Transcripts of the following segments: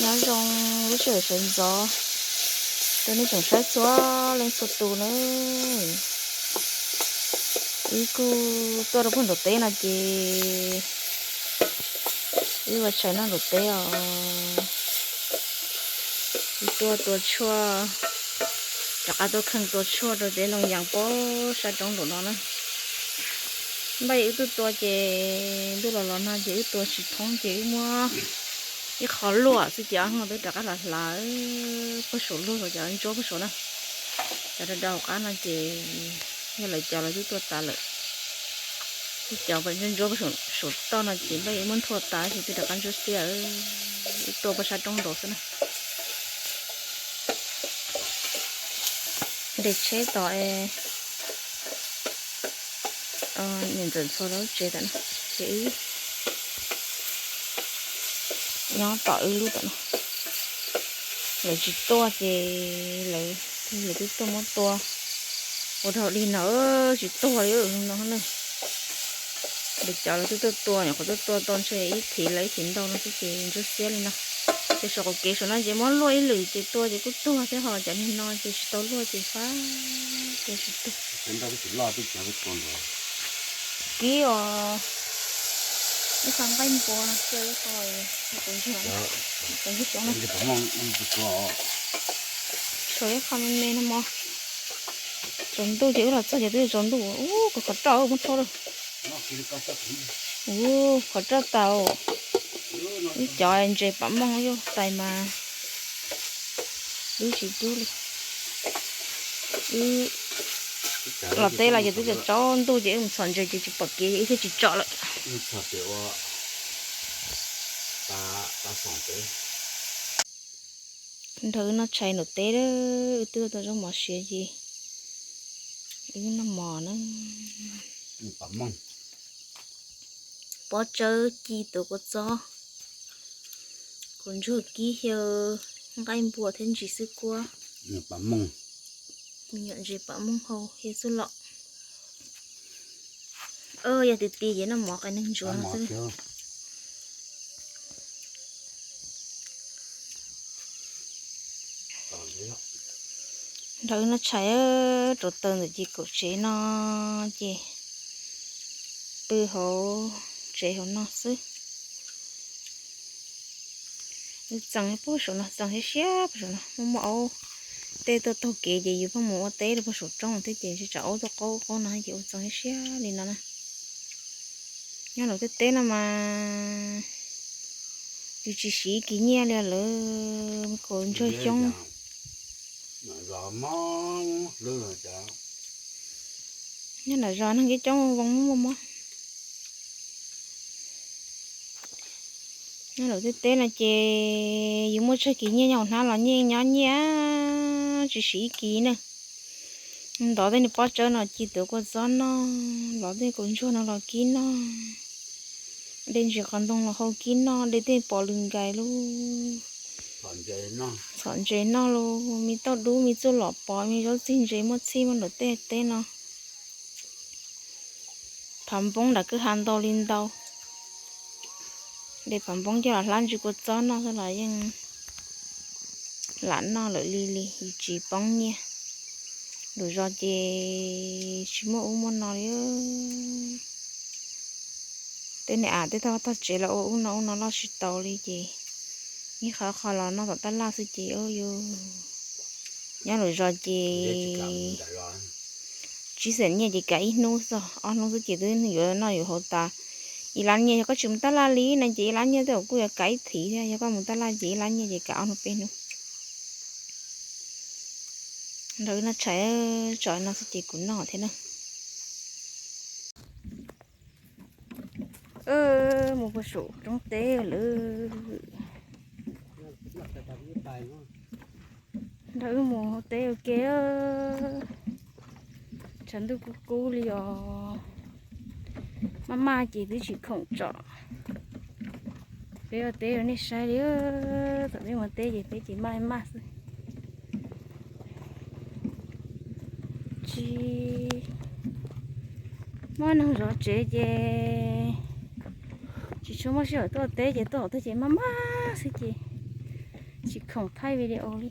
Nyob zoo lub sij hawm sawv ntxov rau nej tsoom saib txhua leej txhua tus na. Wb kuj tuaj rau puag nram teb no ces wb ua tshais noj nram teb os. Wb tuaj tua tshuaj, rov qab tuaj kheej tua tshuaj rau teb ntoo yas pob sab roob nraum no na. Npaj wb tuaj tua ces ntuj los los no ces wb tua tsis thoob ces wb muab ib qho luaj xwb ces ob hmo twb rov qab los hlav puag saum luag cov ntsuab puag saum na. Cov rau rau hauv qab no ces yog lawv cov los twb tua tas lawm. Wb cov ntsuab ntsuab puag saum toj no ces npaj wb muab nthua tas ces twb rov qab ntsuab xiab, wb tua puag sab roob nraud xwb na. Nres tsheb tom niam ntxawm Ntxhuav lawv lub tsev tom no, ces wb nyob tom wb lub tom no. Lawv tsis tuaj ces lawv, lawv twb tuaj muab tua ua rau dig no, tsis tuag li no na. Lawv cov lawv twb tuaj tua, nyuam qhuav tuaj tua tau ntshe ib thiv lawv ib thiv ntau no xwb ces ntsuab xiab li no. Ces saum qaum kev saum no ces muab luaj ib lwm ces tua ces kuj tuag thiab, ho cov niag no ces tsis tau luaj ces fab tua tsis tuag. Kib os, ib qho nqaij npua no cia ib qho, kuv ntsis xyoob na. Tshuav ib qho me me no mog. Tsaus ntuj ces wb los txog ces twb yuav tsaus ntuj, ub, kuv qhov roj muab rho lawm. Ub, qhov roj tau. Wb cov ntses pam mooj yuj tais mas wb tsis dub li. Wb los teb los ces twb tsaus ntuj ces wb mus txhom ntses ces tsis pom kev wb thiaj tsis tsom lawm. Nrog wb noj tshais nram teb, wb twb tau zaub mov siav ces wb noj mov na. Pob tsawb ci tuav kua txob, kaus ntsuag kib xyaw, nqaij npua thiab ntsis xwb kuab. Me nyuam ntses pam mooj hau xyaw xwb los. Yog tiag tiag ces noj mov qai neeg ntsuav no xwb. Nrog wb noj tshais rau taws ntawm ces kaum tsev no ces pw hauv tsev hauv no xwb. Wb txees puag saum no, txees siab siab puag saum no, muaj muaj aub tej tuaj taug kev ces yus pheej mus ua teb rau puag saum roob thiab ces ntshe tsam aub tuaj qaub qaub no ces ua txees siab siab li no na. Nyob lawm tej teb no mas yus tsis siv ib kis nyiaj li lawm, kaus ntsuag xyoob. Nyob nram zos neeg coob coob, zoo muaj mob. Nyob lawm tej teb no ces yus muaj tsawg kis nyiaj nyob hauv hnab los nyiaj nyob nyiaj, tsis siv ib kis na. Ntov tej niag pob tsawb no ci tuav kua txob noj, lov tej kaus ntsuag no los kib noj, de ntsis qos ntoo los hau kib noj, de tej pom lws nkais lub, txhom ntses noj lub, me tauj dub, me txuj lom pov, me zaub txig ntses muaj txhij muaj nram tej teb no. Phav npoob nram kwj ha ntau li ntau. De phav npoob coj los hlab ntsis kua txob noj xwb los yeej lam noj lawm li li, yus tsis poob nyiaj. Lwm zos ces tsis muaj ub muaj no li. Tej niag av tej tog vaj tog tsev los ua ub no ub no loj tsis tau li ces ib qho qho los noj tom tab laj xwb ces yus nyob lwm zos ces tsib xees nyiaj ces kav ib hnub xwb, ob hnub xwb ces twb yuav noj yuav haus tas. Ib lab nyiaj yog koj tsis mus tab laj li no ces ib lab nyiaj twb kuj yuav kav ib thiv thiab, yog koj mus tab laj ces ib lab nyiaj ces kav ob hnub peb hnub. Nrog wb noj tshais, tsom no xwb ces kuv noj thiab na. Mus puag saum roob teb lawm. Nrog wb mus hauv teb ua ke. Tshav ntuj kub kub li os. Maj maj ces twb tsis khoom tsom. Peb ua teb rau nej saib li. Thaum peb mus teb ces peb ces maj maj xwb. Tsis muaj neeg zov tsev ces tsis tshua muaj sij hawm tuaj teb ces tuaj hauv teb ces maj maj xwb ces Tsis khoom thaij video li.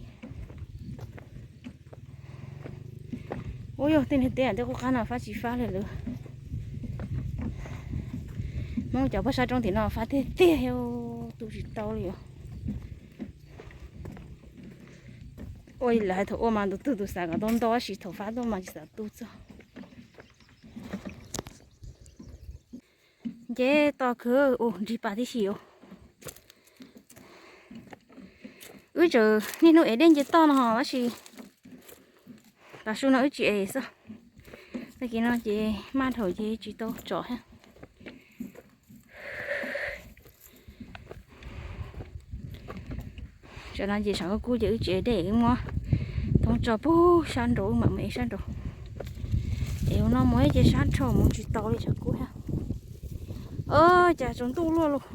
Ua yog tej niag teb tej qub qab no fab tsis fab li lawm. Hmoob cov pog sab roob tim no fab tiag tiag, tu tsis tau li os. Ua li lawv hais thaum ua mas tus twg tus xav kom tau ntau tab sis thaum fab tuaj mas tsis xav tu txog. Nce to kawg, nrig pas tib si os. Wb tseem niaj hnub ev dej nce toj no tab sis tav su no wb tsis ev xwb. Tag kis no ces maj dhau ces tsis tau tsom thiab. Tam no ces tshav kub kub ces wb tsis ev dej, wb muab thoob tso puag sab nraud, wb mam mus ev sab nraud. Ev hauv no mus ces sab nraud mus tsis tau li tshav kub thiab. Cas tsaus ntuj luaj lauj.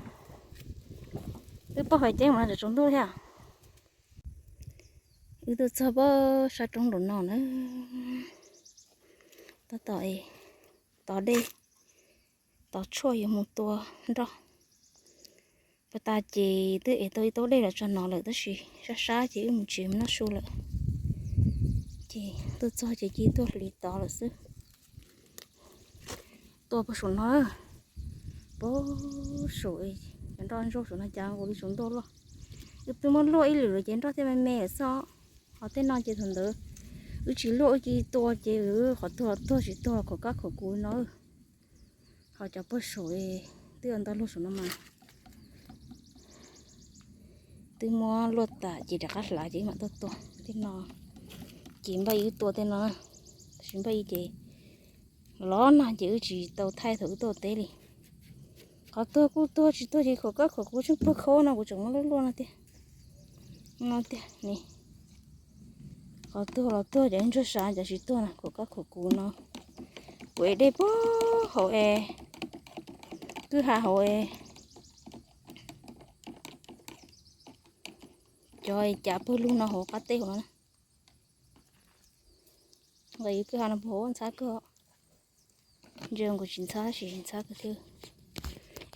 Twb poj fais ceeb mas tsaus ntuj thiab. Wb tuaj txog pab sab roob nraum no na. Tab tom, tos dej, tos tshuaj yuav mus tua nroj. Pas tas ces twb ev tau ib taub dej los tso no lawm tab sis sab sab ces wb mus tsev mus noj su lawm. Ces tuaj txog ces cia tuaj hliv tod lawm xwb. Tua puag saum no, puag saum, cov nroj ntsuab saum no cas nkaus li tsaus ntuj luaj. Wb twb muab luaj ib lwm lawm ces nroj thiaj me me xwb. Ho tej no ces thaum ntawd wb tsis luaj wb cia tua ces qhov tuag los tuag tsis tuag khaum kab khaum kuv no. Ho cov puag saum twb ua ntau luaj saum no mas twb muab luaj tas ces rov qab hlav ces wb mam tuaj tua. Tej no ces npaj wb tua tej no, tab sis npaj wb ces los nag ces wb tsis tau thaij thaum wb tuaj teb li. Qhov tuag kuj tuag, tsis tuag ces khaum kab khaum kuv tseem puag khaub no kuv tseem muab luaj luaj no tiag. No tiag ne. Qhov tuag los tuag, cov ntsuag sav, cov tsis tuag na khaum kab khaum kuv no. Kuv ev dej puag hauv es, kwj ha hauv es, cov cas pawg lug no hauv qab teb hauv no na. Nqa kwj ha no puag hauv ntxhab kawg. Ntsia nkaus tsis ntxhab tab sis tsis ntxhab kawg thiab.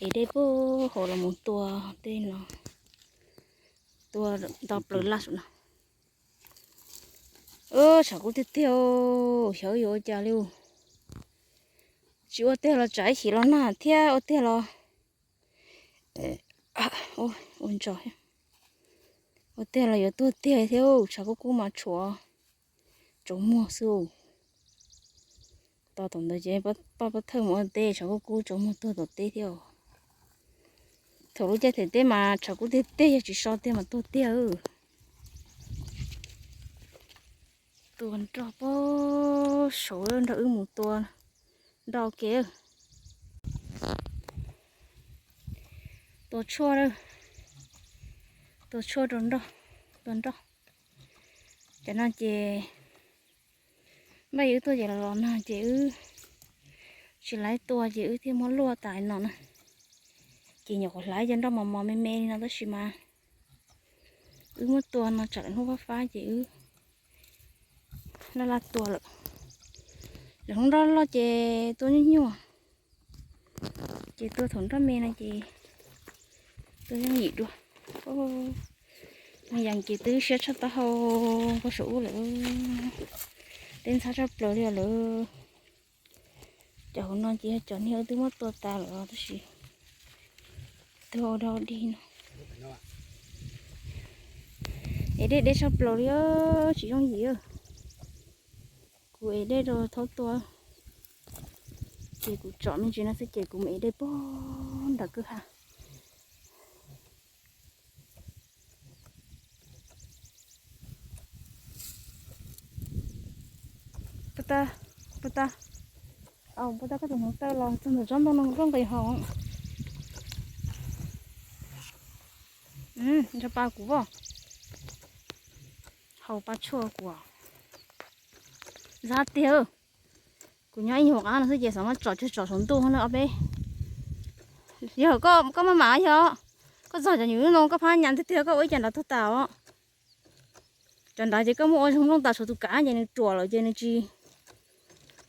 Ev dej puag hauv los mus tua tej no, tua nto plaws laj saum no. Tshav kub tiag tiag, xyov yuav ua cas li. Tsis ua tiag los tsam ib chim los nag thiab, ua tiag los, ua ntso, ua tiag los yuav tuag tiag thiab, tshav kub kub mas tshuav tsaus muag xwb. Tos tom ntawd ces poj, poj thawj mus ua teb tshav kub kub tsaus muag tuag tom teb thiab. Thaum lub caij them teb mas tshav kub tiag tiag, yog tsis so tiag mas tuag tiag. Tua nroj puag saud nrog wb mus tua nroj ua ke. Tua tshuaj, tua tshuaj rau nroj, tua nroj. Cov no ces npaj wb tuaj ces los los nag ces wb tsis laiv tua ces wb thiaj muab luaj tas no na. Ces nyuam qhuav hlaiv cov nroj mos mos me me li no tab sis mas wb muab tua no tsam lawm hnub fab fab ces wb laj laj tua lawm. Lawm hnub nroj loj ces tua nyuaj nyuaj, ces tua thaum nroj me no ces tua yooj yim dua. Mus yas ces twb siab tshaj taub hau puag saum ub lawm. Teb ntxhab tshaj plaws li lawm. Cov hauv no ces yog cov niag wb twb muab tua tas lawm tab sis tuag ua dog dig no. Ev dej deb tshaj plaws li, tsis yooj yim. Kuv ev dej rau thaub tua, ces kuv tsom me ntsis no xwb ces kuv mus ev dej puag nram kwj ha. Puag ta, puag ta, puag ta koj tus hneev taw los txog ntawm tsob ntoo no koj nqis haus. Ntshe pa kuv as, haus pa tshuaj kuv. Zab tiag, kuv nyob ib nyuag qab no xwb ces xav muab tsom cuag tsom saum ntuj no ob peb. Yog koj maj mam yog koj txog cov nyuam no koj phab nyas tiag tiag koj ua ib co nrad tuag tas os. Cov nrad ces koj muab ua zoo nplooj tas tshuav tus kav ces nws ruam lawm ces nws tsis,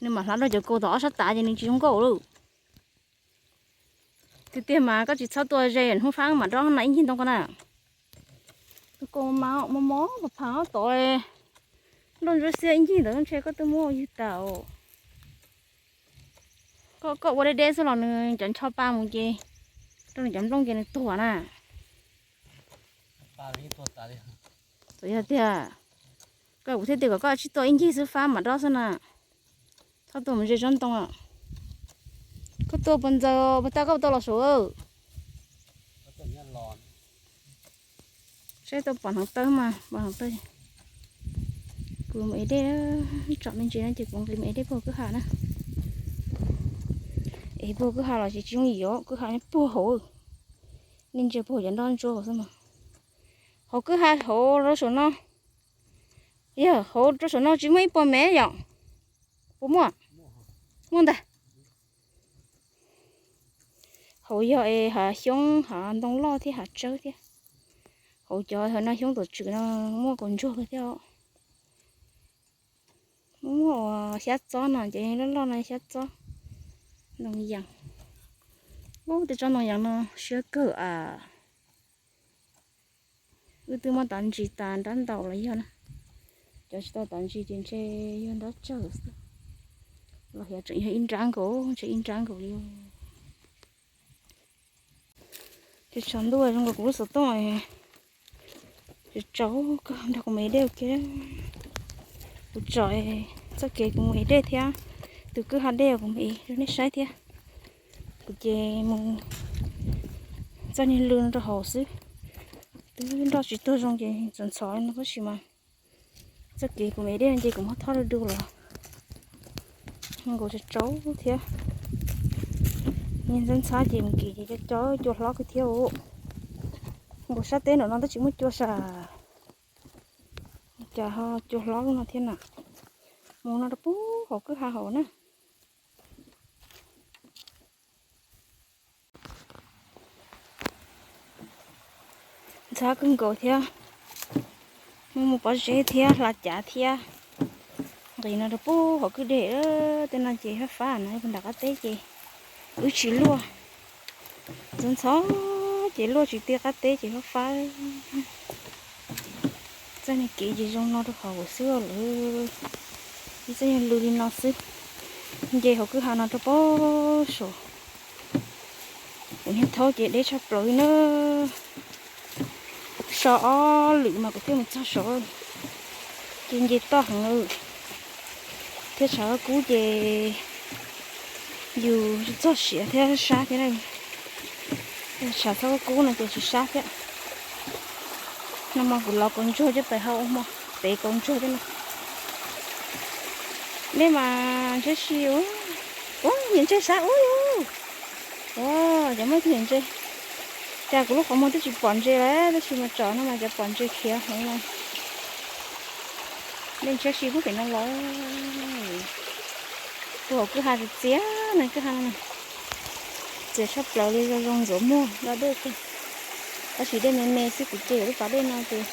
nws mam hlav rau cov kaus tom ob sab tav ces nws tsis zoo nkauj lawm. Tiag tiag mas koj tsis txhob tua ze hnub fab mam nroj no ib ncig ntoo ko na. Tus Kaus mas mob mob phav phav tod, nroj ntsuab xiab ib ncig ntawd ntshe koj twb muab ua ywg tas. Koj, koj ua deb deb xwb los nws cov ncho pa mus ces rau nws cov nplooj ces nws tuag na. Txawm yog tiag, koj kuv thiaj tias kom koj tsij tua ib ncig xwb fab mam dob xwb na. Txhob tua mus ze tsob ntoo. Koj tua puas ntxaws, puas tau koj tua los saud. Saib tau pom hneev tawb mas pom hneev tawb. Kuv mus ev dej, tsom me ntsis no ces kuv nqis mus ev dej puag kwj ha na. Ev puag kwj ha los tsis yooj yim, kwj ha nyob puag hauv. Nej ntsia puag cov nroj ntsuab xwb mas. Hauv kwj ha hauv rau saum no, yog hauv rau saum no tsis muaj ib puas mev yom? Puas muaj? Muaj ntag. Hauv yog es hav xyoob hav ntoo loj thiab hav tsawb thiab. Hauv cov hav no xyoob tom tswm no muaj kaus ntsuag kawg thiab. Muaj ua xyab txob no ces loj loj no xyab txob ntoo yas. Ub, tej tsob ntoo yas no siab kawg as. Wb twb muab tav ntsis tas nrab ntaus los yog na. Cov tsis tau tav ntsis ces ntshe yog nrab tsawg xwb. Los yog tseem yog ib nrab nkaus, ntshe ib nrab nkaus li. Ces tshav ntuj zoo nkaus kuv lub xov tooj tsaus kawg nrog kuv mus ev dej ua ke. Kuv tsom txoj kev kuv mus ev dej thiab tus kwj ha dej kuv mus ev rau nej saib thiab. Kuv ces mus txoj niag lw no rau hauv xwb. Twb nroj tsis tuag zoo ces ntxhov ntxhov no tab sis mas txoj kev kuv mus ev dej no ces kuv muab thob du du los nkaus tsaus tsaus thiab. Niag ntxhab ntxhab ces mus kev ces co co cua hlob kawg thiab. Nkaus sab teb nram no twb tsis muaj cua sas, cas ho cua hlob lub no thiab na. Mus no rau puag hauv kwj ha hauv na. Ntxhab kawg nkaus thiab. Mus mus pob zeb thiab hla cav thiab. Nqis no rau puag hauv kwj deg, tej no ces fab fab no, nram qab teb ces wb tsis luaj. Ntxhov ntxhov ces luaj tsis ti qab teb ces fab fab. Txoj niag kev ces zoo no rau hauv xwb lawm. Ib txoj niag lw li no xwb. Nce hauv kwj ha no rau puag saum. Kuv niag thaub ces deb tshaj plaws li na. So ob lwm mas kuv thiaj mus txog saud. Ces nce toj heev thiab tshav kub ces yus txog siav thiab sab thiab na. Tshav txhob kub no ces tsis sab thiab. No mas kuv lov kaus ntsuag coj pem hau ua hmo, pem kaus ntsuag thiab no. Nej mas ntshaib si ua, ua niam ntseg sab ub. Ua, cov muaj tus niam ntses, cas kuv lub qhov muag twb tsis pom ntses lawm tab sis mas tsom no mas cov pom ntses khiav heev no. Nej ntshaib si pub pem no los. Puag hauv kwj ha txias txias na, kwj ha no na. Txias tshaj plaws li, zoo zoo ntxuav muag do dej kawg. Tab sis dej me me xwb, kuv ce lub pas dej no ces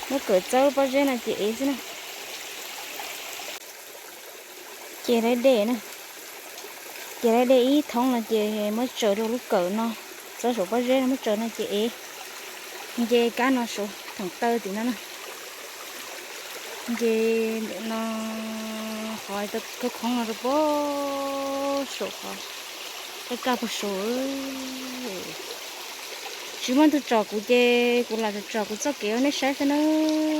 muab kawm txawb lub pob zeb no ces ev xwb na. Ces laib dej na, ces laib dej ib thoob no ces muab tsaws rau lub kawm no, txawb saum pob zeb no muab tsaws no ces ev. Nce kab no saum theem taw tim no na. Nce ntawm no qhov khoob khoob no rau puag saum qhov kaj kaj puag saum. Tsis muaj tus tsom kuv ces kuv lam tsom kuv txoj kev rau nej saib xwb na.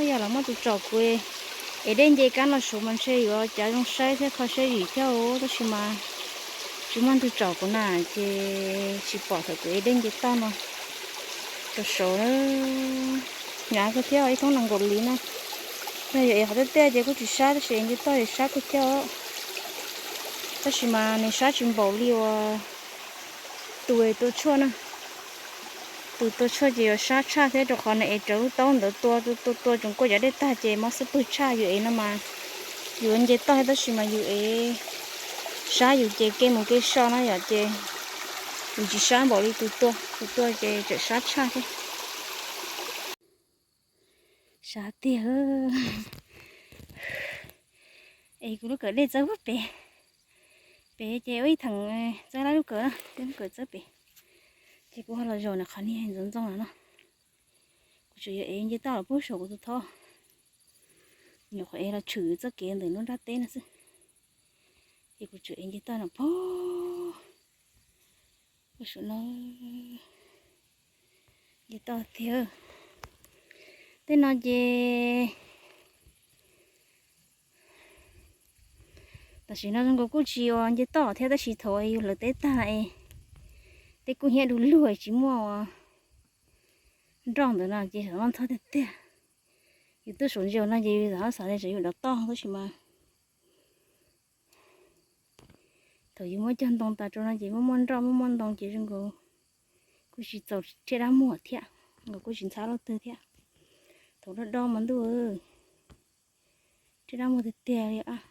Yog los muaj tus tsom kuv es dej nce kab no saud mas ntshe yuav cav zoo saib thiab kho siab zim thiab os, tab sis mas tsis muaj tus tsom kuv na ces tsis pom thaum kuv ev dej nce toj no rau saud. Hnyav kawg thiab, ib thoob nees nkaum li na. Yog yuav ev qhov tiaj tiaj ces kuj tsis sab, tab sis ev nce toj ces sab kawg thiab. Tab sis mas nws sab tsis npaum li uas tus tua tshuaj na. Tus tua tshuaj ces yuav sab tshaj thiab, rau qhov nws ev rawv lub taub ntawd tua tua tua tsoom kuaj cov dej tag ces mob xub pwg tshaj. Yus ev no mas yus nce toj thiab tab sis mas yus ev sab yus ces kev mus kev so na yom, ces yus tsis sab npaum li tus tua, tus tua ces tseem sab tshaj thiab. Sab tiag. Es kuv lub kawm dej txawb pem, pem ces ua ib theem txawb lub kawm, lub kawm txawb pem. Ces kuv ho los zaum nram qhov niag ntxoov ntxoo no no. Kuv Tseem yuav ev nce toj los puag saum kuv tus thob, nyuam qhuav ev los tshwm txoj kev ntawm lub nrab teb no xwb. Ces kuv tseem ev nce toj no puag saum no, nce toj tiag. Tej no ces tam sim no zoo nkaus kuj tsis ua nce toj thiab, tab sis thaum yus hlawv teb tag es tej kub hnyiab du lug tsis muaj nroj ntawd no ces xam maj ntxhov tiag tiag. Yus tuaj saum ntsis no ces yus xam maj xav tias tsam yus dov toj, tab sis mas thaum yus muab cog ntoo tas rau no ces muaj muaj nroj muaj muaj ntoo ces zoo nkaus kuj tsis txaus rhiab dab muag thiab, nkaus kuj tsis ntxhab lub twg thiab. Thaum dob dob mas ntuj, rhiab dab muag tiag tiag li.